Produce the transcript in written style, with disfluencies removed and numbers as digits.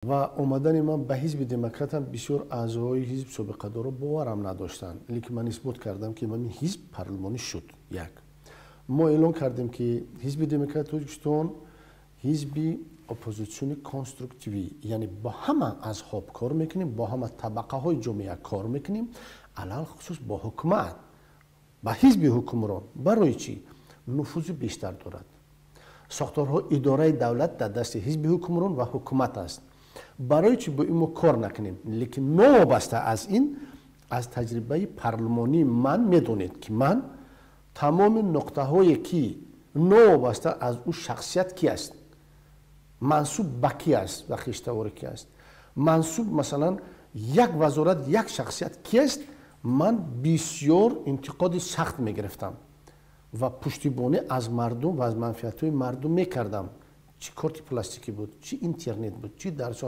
Ва омадани ман ба Ҳизби Демократам бисёр аъзоҳои ҳизб собиқадоро боварам надоштанд, лекин ман исбот кардам, ки ман ҳизб парлумонӣ шуд. Як мо эълон кардем, ки Ҳизби Демократи Тоҷикистон ҳизби оппозитсиони конструктивӣ, яъне бо ҳама азҳоб кор мекунем, бо ҳама табақаҳои ҷомеа кор мекунем, алалхусус бо ҳукумат, ба ҳизби ҳукмрон. Барои чӣ? Нуфузи бештар дорад. Сохторҳо, идораи давлат дар дасти ҳизби ҳукмрон ва ҳукумат аст. Барои чӣ бо ин мо кор накунем? Лекин новобаста аз ин, аз таҷрибаи парлумонии ман медонед, ки ман тамоми нуқтаҳое, ки новобаста аз ӯ шахсият ки аст, мансуб ба ки аст ва хештавори ки аст, мансуб, масалан, як вазорат, як шахсият ки аст, ман бисёр интиқоди сахт мегирифтам ва пуштибонӣ аз мардум ва аз манфиатҳои мардум мекардам. Чӣ корти пластикӣ буд, чӣ интернет буд, чӣ дарсо.